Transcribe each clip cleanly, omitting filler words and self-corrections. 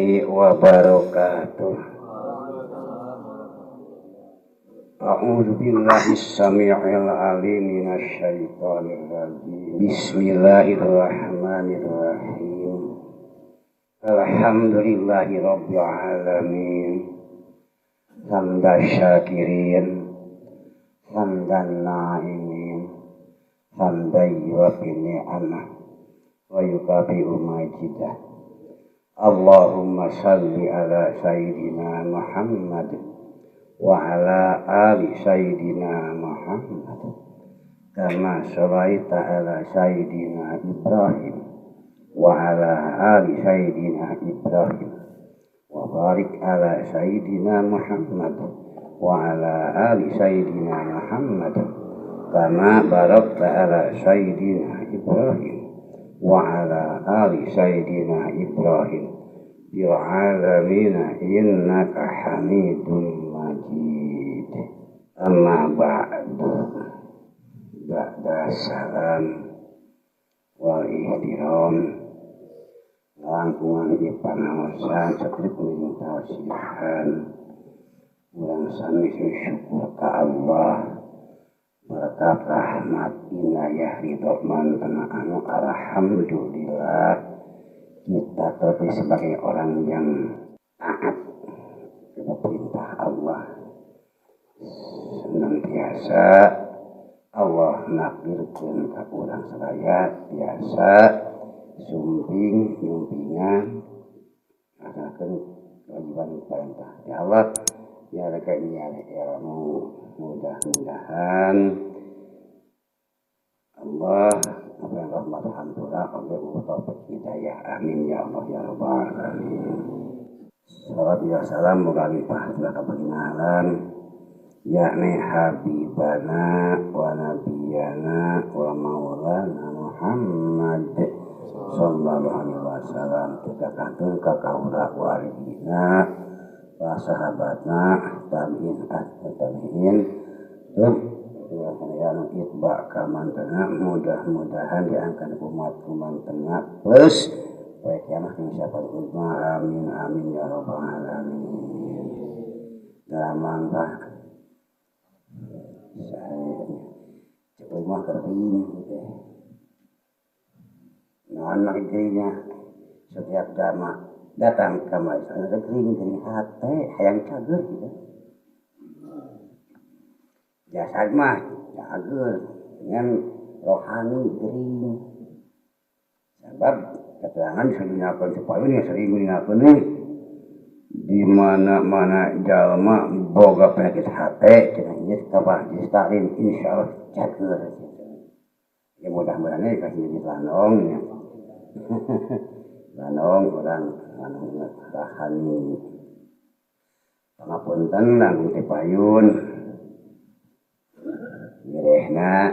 Warahmatullahi wabarakatuh. A'udzu billahi samii'il 'aliim minasyaitonir rajim. Bismillahirrahmanirrahim. Alhamdulillahi rabbil alamin. Hamdan syakirin, hamdan na'imin, hamdan yuwafi ni'amah wa yukafi'u majidah. Allahumma salli ala Sayyidina Muhammad wa ala ali Sayyidina Muhammad kama shallaita ala Sayyidina Ibrahim wa ala ali Sayyidina Ibrahim wa barik ala Sayyidina Muhammad wa ala ali Sayyidina Muhammad kama barakta ala Sayyidina Ibrahim wa ala ali Sayyidina Ibrahim bil alamin innaka Hamidum Majid. Amma ba'du. Ba'da salam wal ihtiram langkungan ipangaosan satrip miring tausihan urang sami syukur ka Allah berkat rahmat inayah ridho mantena anu alhamdulillah kita terpilih sebagai orang yang taat kepada perintah Allah. Senantiasa Allah nakdirkeun ka urang sadaya biasa sumping nyumpingan ngalaksanakeun kewajiban perintah ya Allah ya rek nyiar ilmu. Mudah-mudahan Allah apa yang rahmat hampura oleh taufik hidayah. Amin ya Allah ya rabbal alamin. Salawat ya salam moga limpah ka kabaginalan yakni habibana wa nabiyana wa maulana Muhammad sallallahu alaihi wasallam kita kantun ka kaula wargina para sahabatna tabi'in tabi'in yang itba ka mantena mudah-mudahan diangkat umat mantena plus poe kiamat siapa umat. Amin amin ya rabbal alamin. Damang Pak saya cepet mah kering gitu. Naon mah keringnya setiap dama datang ke majelis kering-kering hate hayang cager gitu. Jasad mah cager dengan rohani kering. Sebab keterangan sedinakeun supaya sering dinakeun di mana-mana jalma boga penyakit hate cenah ieu ka majelis taklim insyaallah cager gitu. Ya mudah-mudahan dikasih jadi lanong nya. Lanong orang anu rahani pangapunten langkung teh payun nyerehna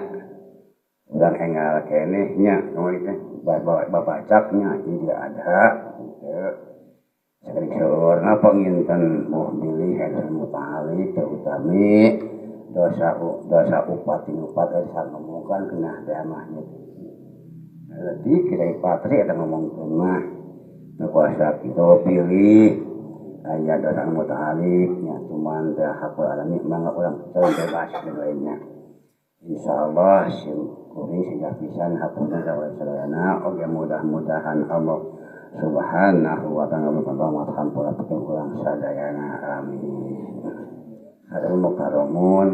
urang enggal keneh nya nu teh babacak nya Idul Adha kitu saking saurna panginten boh bilih eta muta'alik terutami dosa dosa upat upat eta ngomongkan kena teh mah nya leutik kita patri eta ngomongkeun mah nu kuasa kita pilih aya dosa muta'alik nya cuman teh hakul alami mangga urang bebas lainnya. Insyaallah sim kuring sehingga pisan hapunten ka sadayana oge mudah-mudahan Allah subhanahu wa ta'ala rahmat hampura pikeun urang sadayana. Amin. Hadal mukarramun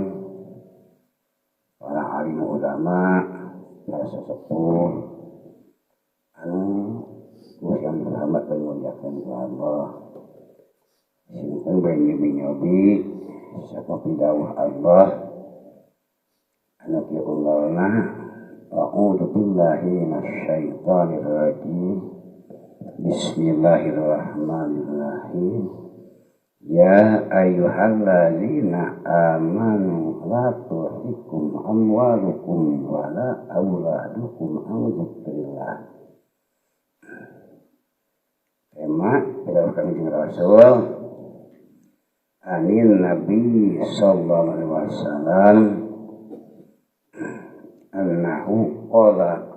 para alim ulama para sesepuh anu yang dirahmat dan muliakan ku Allah. Simpen bae nyobi-nyobi sapa pidawuh Allah anu kieu unggalna a'udzu billahi minasyaitonir rajim. Bismillahirrahmanirrahim. Ya ayyuhallazina amanu la tulhikum amwalukum wala auladukum an dzikrillah. Tema pidawuh Kangjeng Rasul anin Nabi sallallahu alaihi wasallam annahu qala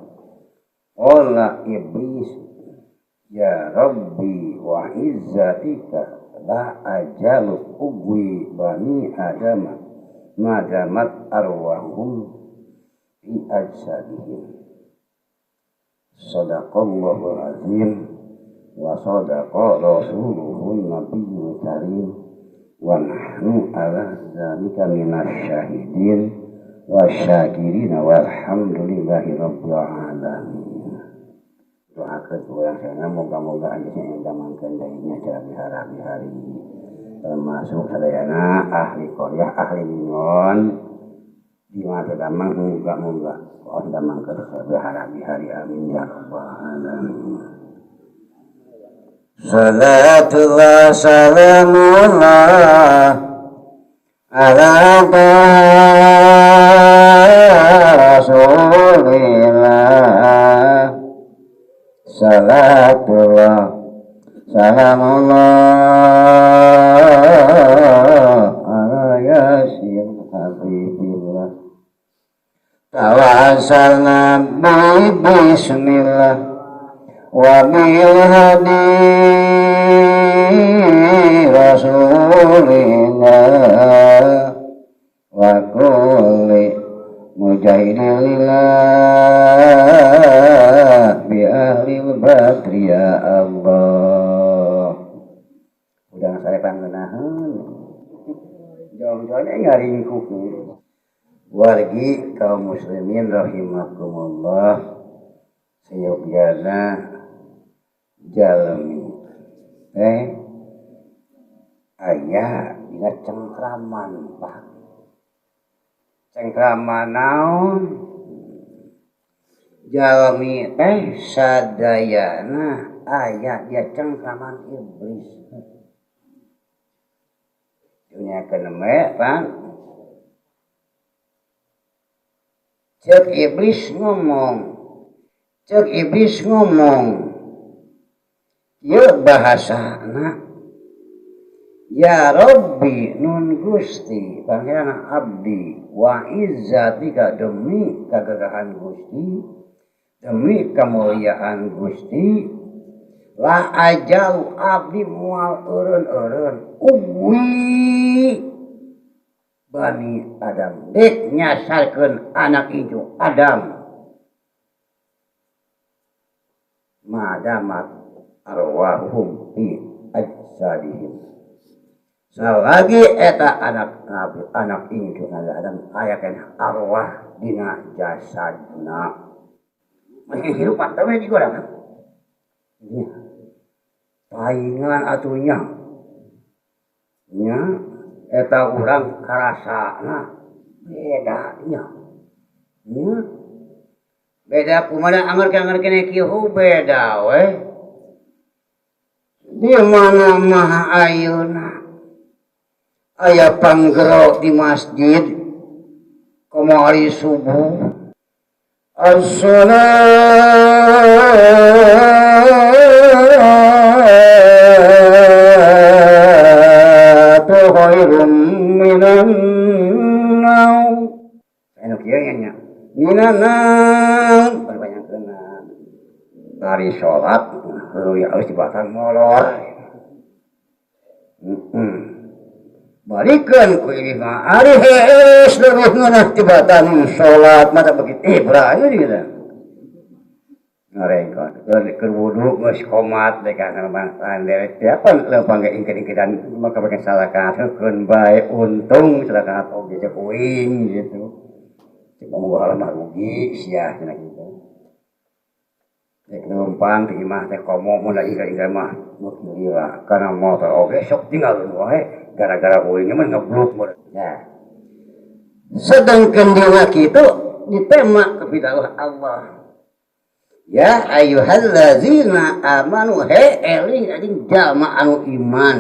qala iblis Ya Rabbi wa izzatika la ajalu ugwi bani adama madamat arwahum fi ajsadihim. Sadaqallahul azim wa sadaqa rasuluhun nabiyul karim wa nahnu ala zalika minasyahidin wa syakirin walhamdulillahi rabbil alamin. Doakeun urang sadayana moga-moga anjeunna damangkeun deui nya cara bihara-bihari termasuk sadayana ahli qaryah ahli mingon di mana damang moga-moga Allah damangkeun bihara-bihari amin ya rabbal alamin. Salatullah salamullah ala rasulillah. Salatullah salamullah ala yasin habibillah. Tawassalna bi bismillah wa bil hadi rasulillah wa kulli mujahidin lillah bi ahlil badri ya Allah. Udah saya pangeunaheun jong-jongnya ngaringkuk. Wargi kaum muslimin rahimakumullah, seyogyana jalmi teh aya dina cengkraman Pak. Cengkraman naon? Jalmi teh sadayana aya dia cengkraman iblis. Dunia keneme Pak. Cek iblis ngomong, cek iblis ngomong, ieu bahasana ya Rabbi nun Gusti panggilan abdi wa izzatika demi kagagahan Gusti, demi kemuliaan Gusti, la ajalu abdi moal eureun-eureun uwi Bani Adam dek nyasarkeun anak incu Adam madamat arwahum fi ajsadihim. Salagi eta anak Nabi anak incu Nabi Adam aya keneh arwah dina jasadna. Masih hirup atau we digoreng? Nya. Paingan atuh nya. Nya eta urang karasana beda nya. Nya. Beda kumaha anger-anger keneh kieu beda we. Di mana mah ayeuna aya panggero di masjid kamari subuh as-salatu khairum minan naum. Anu kieu nya minan naum perbanyakeunna dari salat heueuh alus dibatan molor. Balikeun ku ieu mah ari hees leuwih ngeunah tibatan salat mata begitu ibrah ieu gitu. Ngarengkon keur wudu geus komat dek kana bangsa derek teh apa leumpang ge ingkid-ingkidan maka bake salakakeun bae untung salakaat oge cek uing gitu. Cek moga mah rugi sia cenah kitu. Dek leumpang ti imah teh komo mun ingkid-ingkid mah mun lila kana motor oge sok tinggal wae gara-gara uing mah ngebluk mun. Nah. Sedangkan dina kitu ditema kepada Allah. Ya ayyuhallazina amanu he eling anjing jalma anu iman.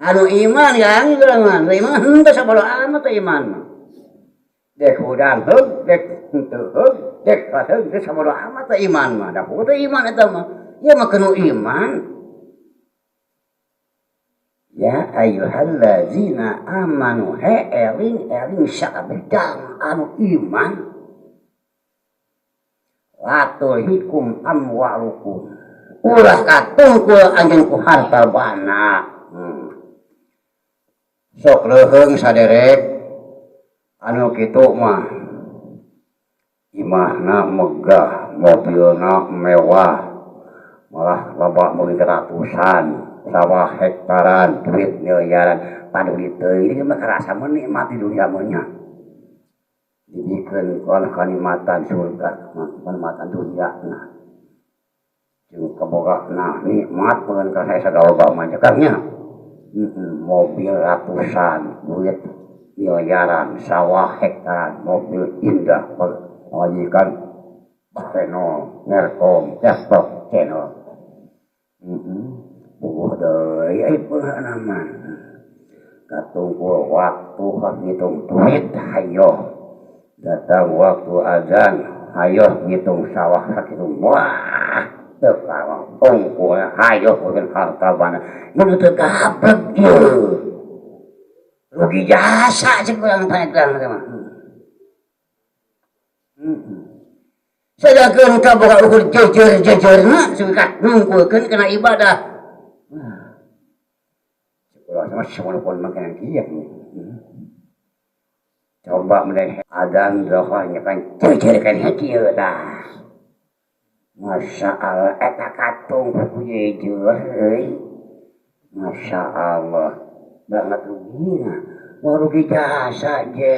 Anu iman yang iman, iman henteu sabodo amat iman mah. Dek hudang heug, dek henteu heug, dek kaseung teu sabodo amat iman mah. Da teu iman eta mah. Ieu mah kenu iman. Ya ayyuhallazina amanu he eling eling sakabeh jalma anu iman. Latulhikum amwalukum. Ulah katungkul anjeun ku harta bana. Sok leuheung saderek anu kitu mah. Imahna megah, mobilna mewah, malah loba meuli ratusan, sawah hektaran, duit miliaran, paduli teuing mah karasa menikmati dunia mah nya. Dibikeun kanikmatan surga, kanikmatan dunia nah. Jeung kabogana nikmat meureun ka sagala mah nya. Mobil ratusan, duit miliaran, sawah hektaran, mobil indah, majikan Renault, Merkom, Desktop, channel. Puguh deui ai peureuna mah. Katungkul waktu ngitung duit hayoh. Datang waktu azan hayoh ngitung sawah sakitu. Wah, teu kawa ungkul hayoh meureun harta bana. Mun teu gablek ieu. Rugi jasa cek urang teh mah. Sedangkan kaboga ukur jejer-jejerna singkat nungkulkeun kana ibadah. Ulah sama semono pun makanan kieu. Coba mending adzan zohor nya kan jejer kan kieu tah. Masya Allah eta katung ku jejer euy. Masya Allah banget rugina. Mau rugi jasa je.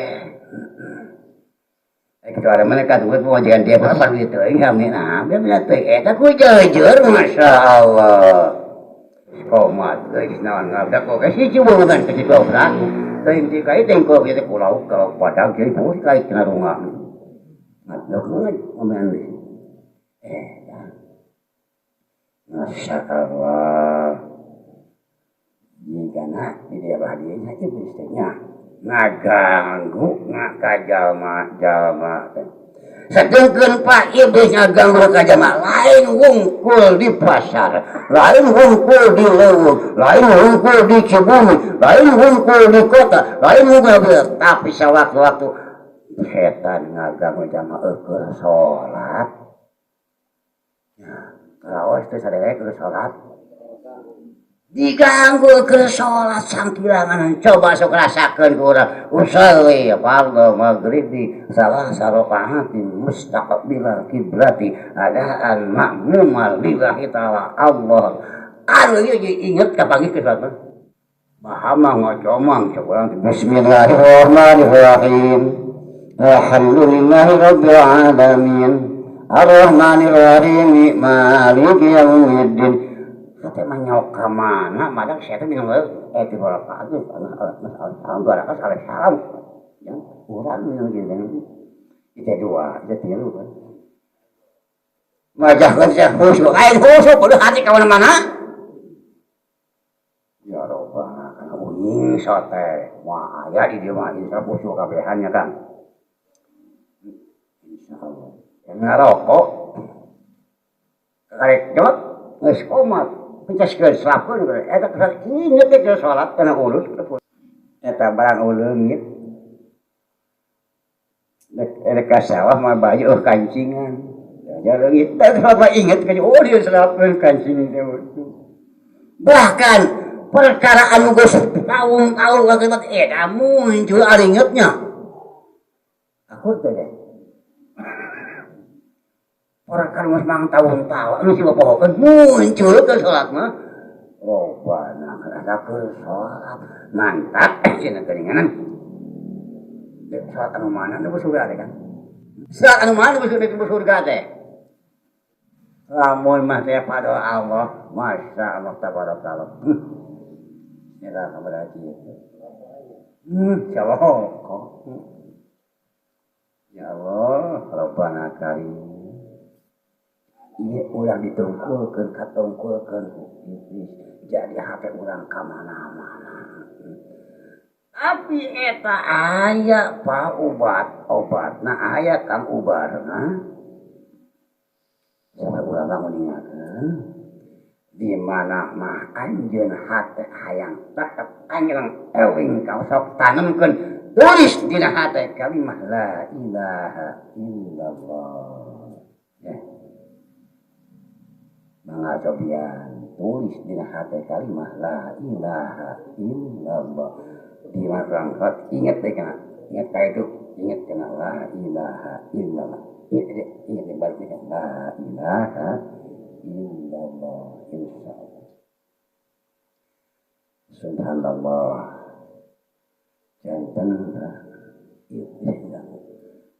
Gitu ada mana kan duit pengajian dia berapa duit teuing kami nah dia bilang teuing eta ku jejer Masya Allah. Komat geus naon ngabdak kok geus hiji banget ke situ urang. Teuing ti kai tengko kieu teh pulau kalau padang jadi pun kai kena runga. Ngabdak banget ngomean Masya Allah. Jigana di dia bahadinya iblis teh nya. Ngaganggu ngakajalma-jalma teh. Sedengkeun Pak Iblis ngaganggu ka jalma lain wungkul di pasar, lain wungkul di leuweung, lain wungkul di Cibumi, lain wungkul di kota, lain wungkul di tapi sawaktu-waktu setan ngaganggu jalma eueuh salat. Nah, karaos teh saderek keur salat. Diganggu ke sholat sangkilangan coba sok rasakeun ku urang usolli fardhu maghribi salah sarokaatin mustaqbilal kiblati adaan ma'mumal lillahi ta'ala Allah anu ieu inget kapanggih ke salat bahama ngocomang cek urang bismillahirrahmanirrahim alhamdulillahi rabbil alamin arrahmanirrahim maliki yaumiddin. Hate mah nyok ka mana madak sia teh minum ti barakaat salam barakat alaihi salam. Yang urang minum gitu kan. Itu dua, itu tilu kan. Majahkeun sia khusyuk, lain khusyuk kudu hati ka mana-mana. Ya Robbana kana uing sote. Wah, aya di dieu mah insya khusyuk kabehannya kan. Insyaallah. Ngarokok. Karek jawab geus komat. Pencaskeun selapkeun eta kesan inget teh salat kana ulus eta barang uleungit rek ka sawah mah baju kancingan ya leungit teh mah inget ka oh dia selapkeun kancing teh bahkan perkara anu geus taun-taun akibat eta muncul aringetnya aku teh deh perkara geus mang taun-taun anu si bopohokeun muncul ke salat mah robana kana keur salat mantap cenah geuningan salat anu mana nu surga teh kan salat anu mana nu surga teh lamun mah teh pada Allah masya Allah tabarakallah nyerah kabar kieu insyaallah ya Allah robana karim. Ieu urang ditungkulkeun katungkulkeun ku iblis jadi hate urang ka mana-mana. Tapi eta aya pa obat-obatna aya kang ubarna. Sampai urang nguningakeun di mana mah anjeun hate hayang tetep anjeun eling ka sok tanemkeun tulis dina hate kalimah la ilaha illallah. Ya. Mangga cobian tulis dina hate kalimah la ilaha illallah. Di mana urang inget deh kana, inget ka itu, inget kana la ilaha illallah. Inget, inget, balik deh la ilaha illallah. Insyaallah. Subhanallah. Janten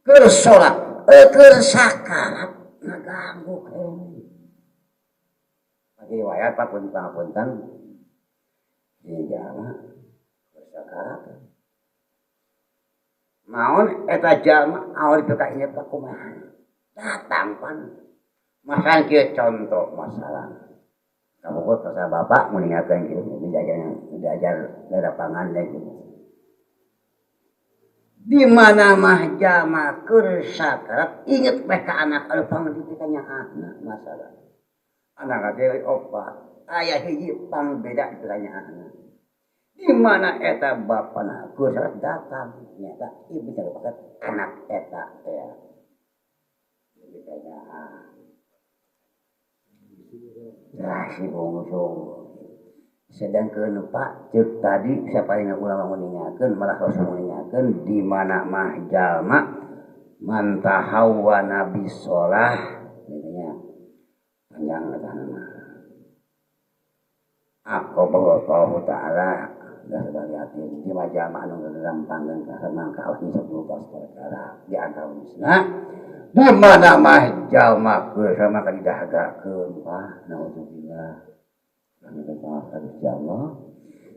keur salat, keur sakarat ngaganggu keneh. Riwayat Pak pun pangapunten di jalma sakarat. Naon eta jalma awal itu ka inget kumaha. Datang pan. Masalah kieu contoh masalah. Kapungkur pasal bapak meninggalkan kieu diajar di lapangan deh gitu. Di mana mah jalma keur sakarat inget bae ka anak anu pangdidikannya anak masalah. Anak teh opat, aya hiji pangbeda anak. Di mana eta bapana keur datang nyata ieu bisa lupakan anak eta teh. Nah, si bungsu. Sedangkeun Pak ceuk tadi sapalihna ulama meninggalkeun malah Rasul meninggalkeun di mana mah jalma man tahawwana bisolah gitu nya. Panjang eta mah. Aqaballahu ta'ala dah baliatin di jalma anu gampangkeun ka mangka Allah nyebut perkara di antawisna di mana mah jalma keur sama ka didahagakeun Pak naudzubillah.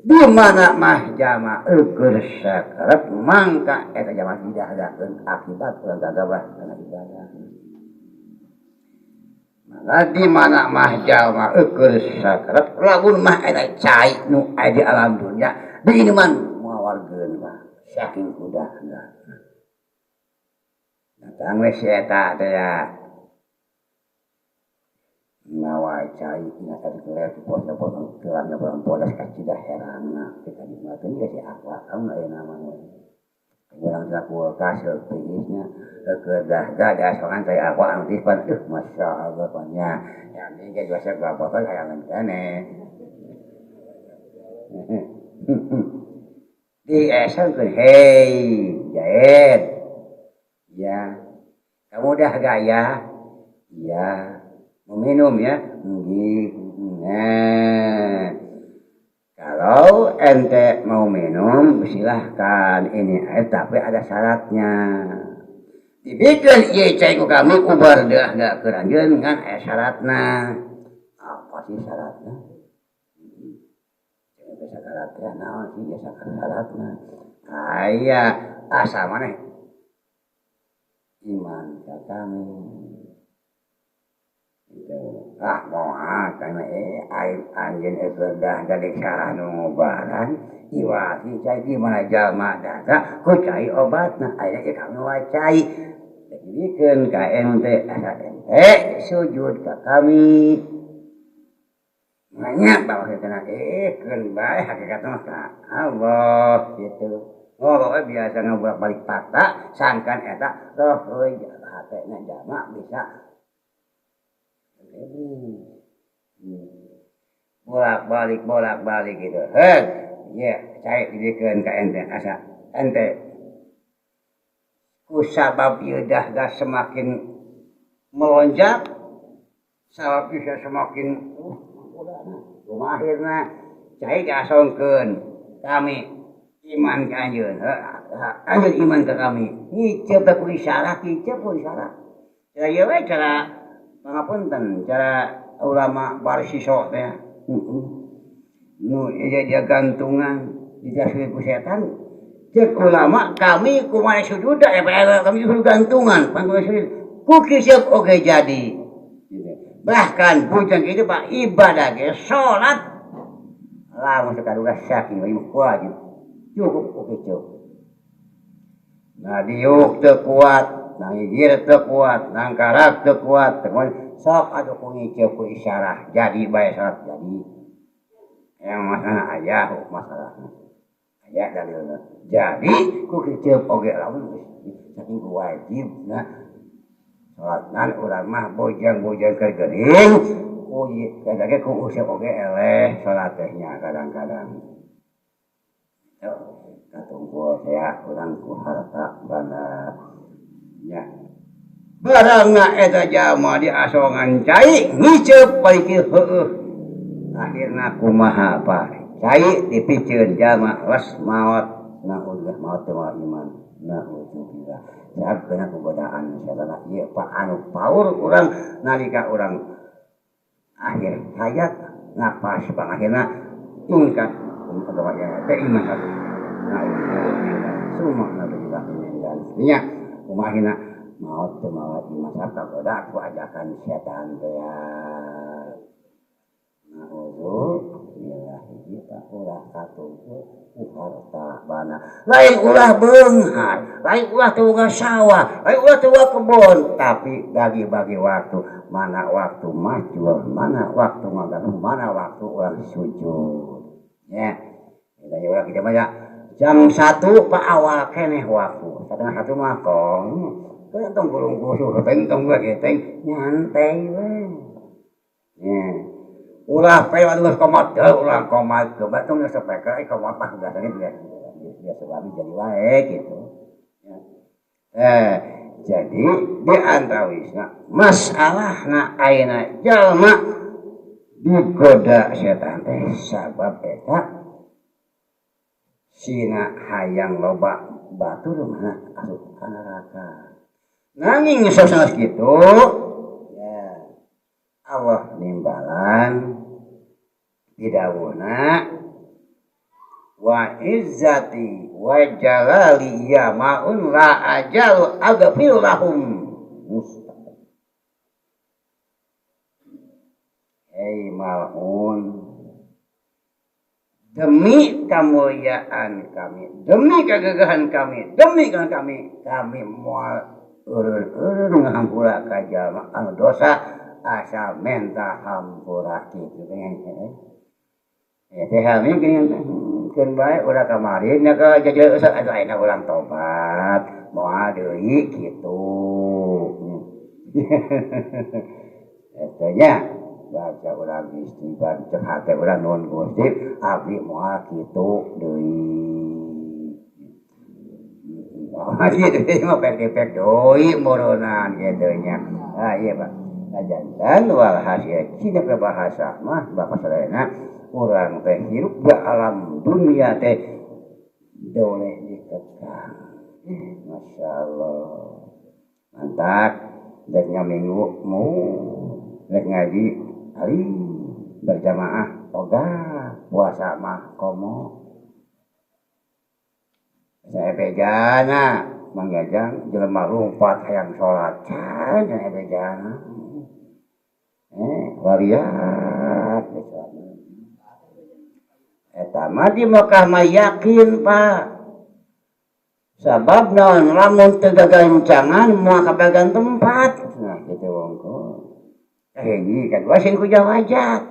Di mana mah jalma keur sakarat mangka eta jalma didahagakeun akibat urang gagabah kana ibadah. Maka di mana mah jalma keur sakarat lamun mah eta cai nu aya di alam dunya diinuman mawargeun mah saking kudahna. Datang we si eta teh mawa cai ina tadi kelet potong kelamnya potong podas kacida herangna kita nikmatin ge si aqua kamu aya namanya urang teh kulkas tiisnya keur dah sorangan cai aqua anu tiis pan masyaallah pan nya yang ini ge biasa gua botol hayangan keneh diesengkeun hei Jaid ya kamu dah gaya ya mau minum ya? Nggih. Nah, kalau ente mau minum silahkan ini air tapi ada syaratnya. Dibikin ieu cai ku kami ubar deah gak keur anjeun ngan aya syaratna. Apa sih syaratnya? Syaratnya naon sih ya syaratna? Aya asa maneh iman ka kami. Ah moal kana aing anjeun keur dah jadi salah nu ngobaran iwati cai di mana jalma daga ku cai obatna aya ge kami wae cai dibikeun ka ente asa ente sujud ka kami nanya bawa kana keun bae hakikatna mah ka Allah kitu oh biasa ngabolak-balik fakta sangkan eta roh hatena jalma bisa bolak-balik gitu. Heh, ya, cai dibikeun ka ente asa ente. Ku sabab ieu dahga semakin melonjak, sabab bisa semakin kumaha akhirna cai diasongkeun kami iman ka anjeun. Anjeun iman ka kami. Ngiceup ku isyarat, ngiceup ku isyarat. Cara ieu we cara pangapunten cara ulama barsiso teh nu dia gantungan dijasuhi ku setan cek ulama kami kumaha sujud kami sujud gantungan panggung sujud ku kiseup oge jadi bahkan bujang itu Pak ibadah ge salat lamun sakaduga saking wajib cukup ku kiceup nah diuk teu kuat nang gigir teu kuat, nang karak teu kuat, sok atuh ku ngiceup ku isyarah jadi bae salat jadi. Yang masalah aya masalahna. Aya dalilna. Jadi ku kiceup oge lamun geus saking wajibna salat ngan urang mah bojang-bojang keur geuning Uji eta ge ku useup oge eleh salat teh nya kadang-kadang. Katungkul tea urang ku harta banda nya. Barangna eta jalma diasongan cai ngiceup bari kieu heueuh. Akhirna kumaha Pak? Cai dipiceun jalma les maot. Naudzubillah maot teu mawa iman. Naudzubillah. Sabab kena kugodaan setan ieu Pak anu paur urang nalika urang akhir hayat napas pangakhirna tingkat agama teh iman satu. Naudzubillah. Summa naudzubillah min dzalik. Nya kumaha akhirna maot teu mawa iman sabab kagoda ku ajakan setan teh. Naudzubillah hiji Pak ulah katungkul ku harta bana. Lain ulah beunghar, lain ulah teu boga sawah, lain ulah teu boga kebon, tapi bagi-bagi waktu, mana waktu majul, mana waktu ngagaduh, mana waktu urang sujud. Nya. Eta urang kitu mah ya. Jam 1 Pak awal keneh waktu. Setengah satu mah kong. Tong kurung kusuh, tong ge teh nyantai we. Nya. Ulah pe waduh komat teu ulah komat teu batung geus sampai ka komat mah biasanya biasa bae jadi wae gitu. Ya. Jadi di antawisna masalahna ayeuna jalma digoda setan teh sabab eta sina hayang loba batur mah asup ka neraka. Nanging sanes kitu ya Allah nimbalan didawuhna wa izzati wa jalali ya maun la ajal aghfir lahum mustaqim. Hei malun, demi kemuliaan kami, demi kegagahan kami, demi kegagahan kami, kami moal eureun-eureun ngahampura ka jalma anu dosa asal menta hampura kitu teh. Teh kami keun bae urang kamari nya ka jajan usah atuh ayeuna urang tobat moal deui kitu. Eta nya baca urang istighfar cek hate urang nuhun Gusti abdi moal kitu deui. Kitu mah pek-pek deui meureunaan kitu nya. Ah ieu Pak. Jantan walhasil cina bahasa mah bapak sadayana urang teh hirup di alam dunia teh boleh dikekang. Masya Allah mantap dek ngaminggu mau dek ngaji ali berjamaah ogah puasa mah komo saya bejana manggajang jelema lumpat hayang salat can saya bejana wariat eta mah di Mekah mah yakin Pak sabab naon lamun teu gagancangan moal kabagan tempat nah kitu wongko hiji kadua sing ku jawajat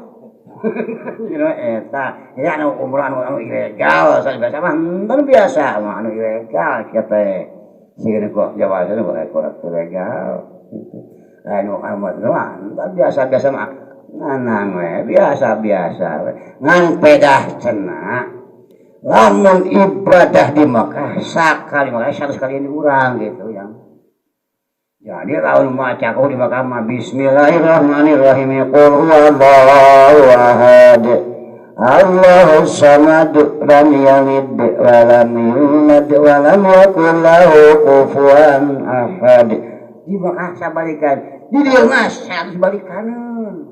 eta ya anu umrah anu ilegal biasa mah henteu biasa mah anu ilegal kieu teh sieun ku jawajat mah ilegal gitu. Anu amat mah biasa-biasa mah nganang we biasa-biasa we ngan pedah cenah lamun ibadah di Mekah sakali Mekah 100 kali urang gitu yang jadi lamun maca ku di Mekah mah bismillahirrahmanirrahim qul huwallahu ahad Allahus samad lam yalid wa lam yulad wa lam yakul lahu kufuwan ahad. Di Mekah sabalikan di dieu mah 100 balikaneun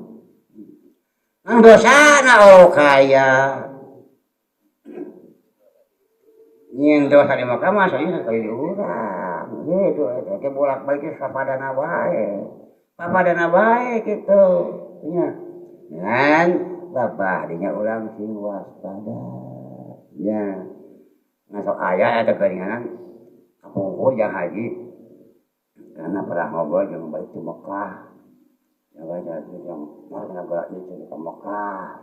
ngan dosana oh kaya nyin dosa di Mekah mah soalnya sakali di urang gitu eta teh bolak-balik sapadana bae papadana bae kitu nya ngan babah dinya urang sing waspada nya ngan sok aya eta keuninganan kapungkur jang haji karena pernah ngobrol jeung balik ke Mekah. Yang yang ngobrol itu ke Mekah.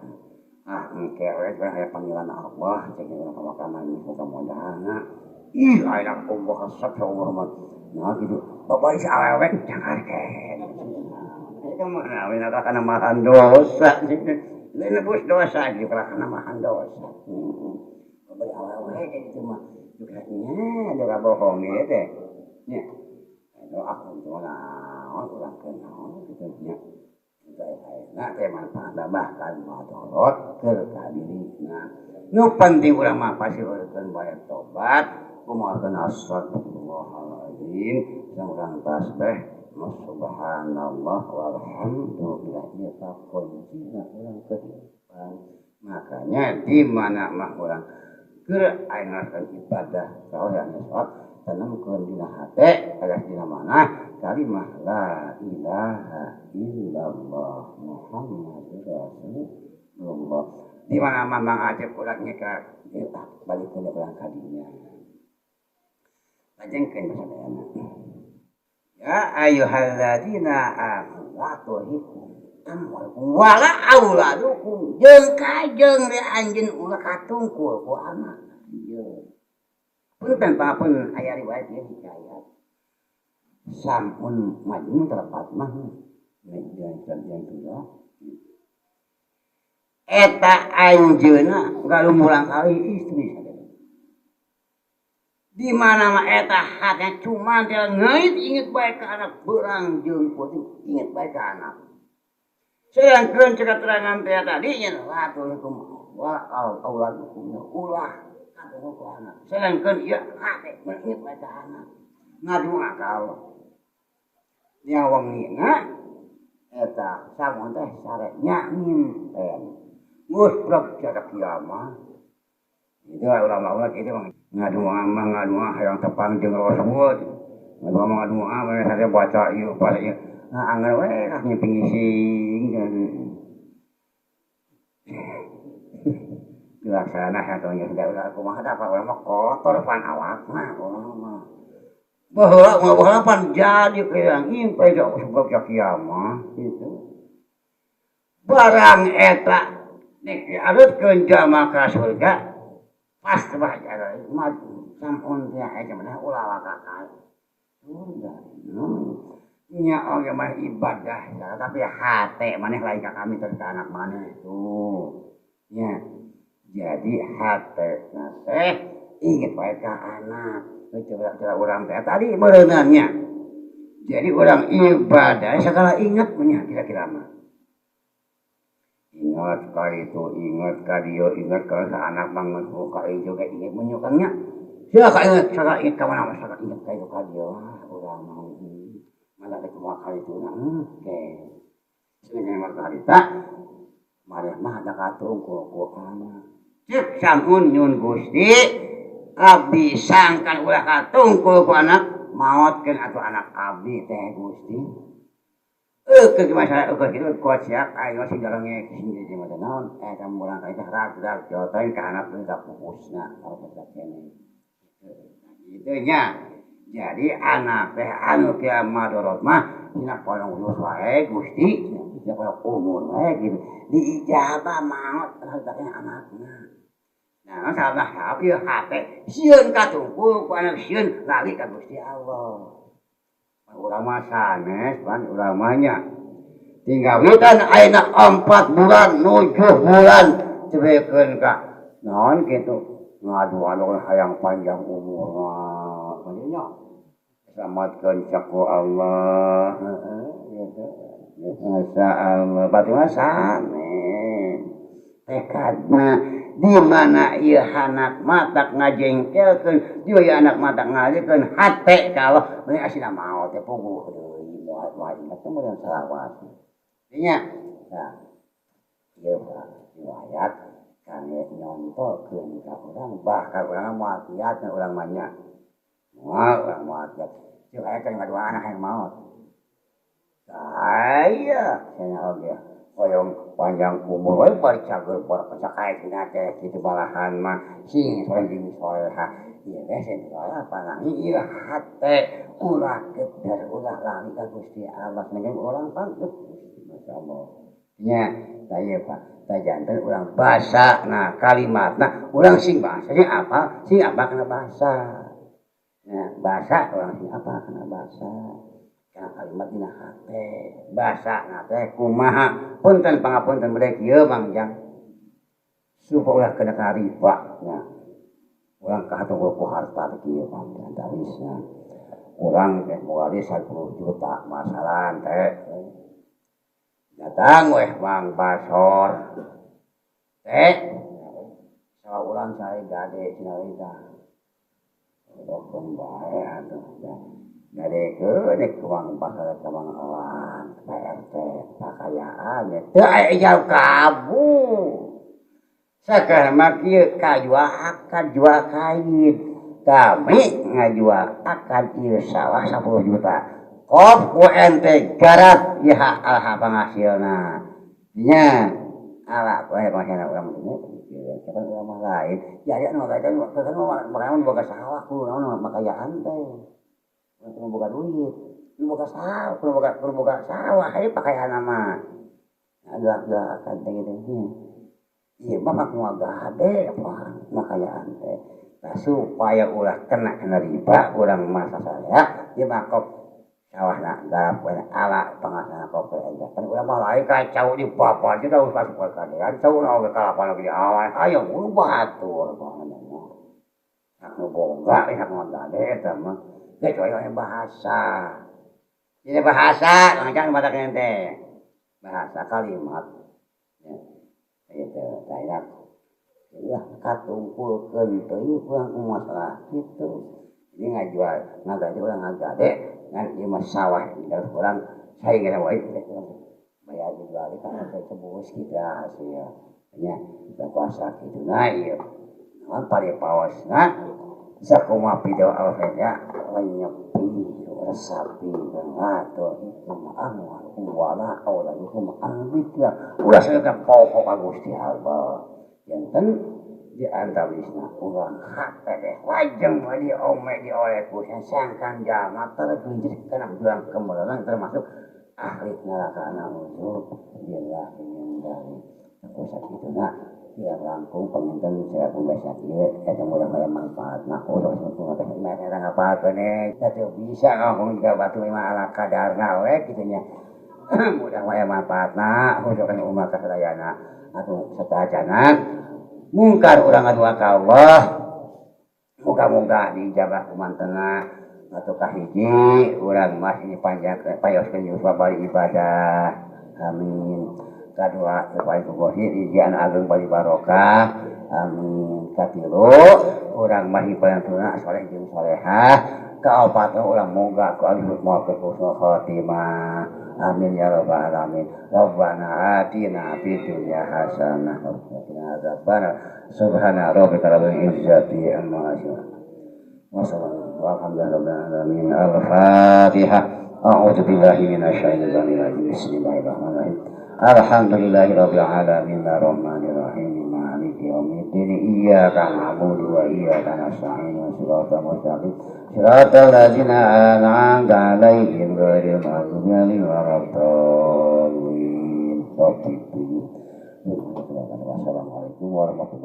Ah, engke we aya panggilan Allah cek urang ka Mekah mah muka modalna. Ih, aya umur resep sa umur mah. Nah gitu. Babari si awewe jangan keneh. Mana we kana mahan dosa. Lain nebus dosa gitu kana mahan dosa. Bari awewe kitu mah. Nya ada bohong ieu teh. Nya. Doa untuk naon urang teh naon kitu nya. Nah, teh manfaat bahkan madorot keur ka dirina. Nu penting urang mah pasieurkeun bae tobat, kumaha astagfirullahalazim, jeung urang tasbih, subhanallah walhamdulillah ieu pakuncina urang kehidupan. Makanya di mana mah urang keur aya ngalakonan ibadah sahoyang salat tanamkeun dina hate alias dina mana kalimah la ilaha illallah Muhammadur Rasulullah. Di mana mah Mang Acep urang nya ka balikeun urang ka dinya. Lajengkeun sadayana. Ya ayyuhalladzina amanu la tulhikum amwalukum wala auladukum jeung kajeng re anjeun ulah katungkul ku anak anjeun. Punten pangapun aya riwayat ieu hikayat. Sampun majmu telepat mah yang tujuh. Eta anjeunna galumulang kali istri sadaya. Di mana mah eta hatnya cuma teh ngait inget bae ka anak beurang jeung peuting inget bae ka anak. Sedangkeun cek keterangan teh tadi nya la tulhikum wa auladukum ulah katungkul ku anak. Sedangkeun ieu hate inget bae ka anak. Ngadu akal. Nya wengina eta samun teh sare nya nginten. Geus prok jaga kiamat. Itu ulama-ulama kitu mah ngadoa mah ngadoa hayang tepang jeung Rasul. Ngadoa mah ngadoa we sare baca ieu baca ieu. Nah angger we kah ngipising. Dilaksana hayang tong geus ulah kumaha da urang mah kotor pan awakna urang mah. Baheula mah baheula pan jadi hayang ngimpi jauh sebab kiamat gitu. Barang eta nek dialutkeun jalma ka surga pas bah mah sampun teh aya mah ulah ka surga. Nya oge mah ibadah tapi hate maneh lain ka kami teh ka anak maneh tuh. Nya jadi hate teh inget bae ka anak. Coba urang teh tadi meureunannya. Jadi urang ibadah segala inget nya kira-kira mah. Ingat ka itu, ingat ka dieu, ingat ka anak bangun ka ieu juga inget menyukangnya. Sia ka inget, sagala inget ka mana mah sagala inget ka itu ka dieu. Urang mah mana teh kumaha ka itu na engke. Sedengkeun mah harita mareh mah da katungkul ku anak. Ceuk sampun nyun Gusti abdi sangkan ulah katungkul ku anak maotkeun atuh anak abdi teh Gusti. Eueuh masalah eueuh kitu kuat siap ayo sing darengek sing jadi mah naon eta murang ka teh rag-rag jotoin ka anak teh pupusna kalau teh kene. Kitu nya. Jadi anak teh anu kieu madorot mah dina polong yus wae Gusti, dina polong umur wae gitu. Diijabah maot hartana anakna. Nah, salah ieu hate sieun katungkul ku anak sieun lali ka Gusti Allah. Urang mah sanes pan urang mah nya. Tinggal witan ayeuna 4 bulan 7 bulan cebekeun ka naon kitu ngadu-adu hayang panjang umurna nya. Selamatkeun caku Allah heeh gitu. Masya Allah berarti mah sanes. Tekadna di mana ieu anak matak ngajengkelkeun, di mana anak matak ngalikeun hate ka Allah, meni asina maot teh puguh deui moal moal inget teh meureun salawat. Nya. Nah, ieu riwayat kangge nyontokeun ka urang bahkan urang moal kiat urang mah nya. Moal urang moal kiat. Ceuk aya teh ngadua anak hayang maot. Saya cenah oge hoyong panjang umur we bari cager bar pacakae tina teh kitu balahan mah sing soleh jeung soleha ieu teh sing soleha panangi ieu hate ulah keder ulah lali ka Gusti Allah ngan urang pan masyaallah nya tah ieu Pak tah janten urang basa nah kalimatna urang sing bahasa sing apa sing apa kana bahasa nya bahasa urang sing apa kana bahasa Kana kalimat dina hate basana teh kumaha punten pangapunten bade kieu Mang Jang supaya ulah kena ka riba nya. Urang kahatur ku harta teh kieu Mang antawisna. Urang teh moal 10 juta masalah teh. Datang weh Mang Basor. Teh salah urang cai gade cenah we tah. Rokon bae atuh teh. Gadekeun ku Mang Basor ka Mang Elang, Pak RT, pakayaan teu aya ijab kabul. Sakeun mah kieu kajual akad jual kain. Kami ngajual akad ieu sawah 10 juta. Kop ku ente garap ieu alha panghasilna. Nya ala bae panghasilna urang mah nya. Kapan urang mah lain. Jadi anu ngajakan kan mah boga sawah kudu naon makayaan teh. Kudu boga duit, kudu boga sawah, kudu boga sawah ieu pakayaan mah. Agak-agak teh kitu nya. Ieu mah mah gade makayaan teh. Nah, supaya ulah kena kena riba urang mah sasaya ieu mah kop sawahna garap we ala panghasilna kop we aja. Kan urang mah lain kacau di bapak teh tahu pas kadean cau na oge kalapan oge di awal. Ayo kudu batur panghasilna. Hak nu boga hak nu gade eta mah. Kecuali aya bahasa. Ini bahasa ngajan badak ente. Bahasa kalimat. Ya. Itu tah ya katungkulkeun teuing urang masalah kitu. Ini ngajual ngagade urang ngagade ngan ieu mah sawah di dalam urang saing wae bayar dibalik kan teh tebus kitu hasil. Nya kuasa kitu na ieu. Naon paripaosna sakumaha video al-fatihah lenyepi resapi ngatur itu mah anu wala auladuhum an dzikra ulah sagala pokok ka Gusti Allah janten di antawisna urang hate teh lajeng di ome di oleh ku sangkan jalma tergelincir kana jurang kemerengan termasuk ahli neraka nauzubillah min dzalik. Aku sakituna ya langkung panginten saya pembaca ieu eta mudah-mudahan manfaatna ulah sampurna teh mah eta ngapalkeun teh bisa ngomong juga batu mah ala kadarna we kitu nya. Mudah-mudahan manfaatna khususna umat kasadayana atuh satacana mungkar urang ngadua ka Allah muga-muga diijabah ku mantena atuh kahiji urang mah ini panjang payoskeun yuswa bari ibadah amin. Kadua supaya kugohi ijian ageng bari barokah amin. Katilu urang mah hipantuna soleh jeung solehah. Kaopat urang moga ku alih maaf husnul khotimah amin ya rabbal alamin. Rabbana atina fid dunya hasanah wa qina adzabannar. Subhana rabbika rabbil izzati amma yasifun. Wassallallahu alhamdulillahi rabbil alamin. Al-Fatihah. A'udzu billahi minasyaitonir rajim. Bismillahirrahmanirrahim. Alhamdulillahi rabbil alamin arrahmanir rahim maliki yaumiddin iyyaka na'budu wa iyyaka nasta'in siratal mustaqim siratal ladzina an'amta 'alaihim ghairil maghdubi 'alaihim waladdallin. Wassalamualaikum warahmatullahi.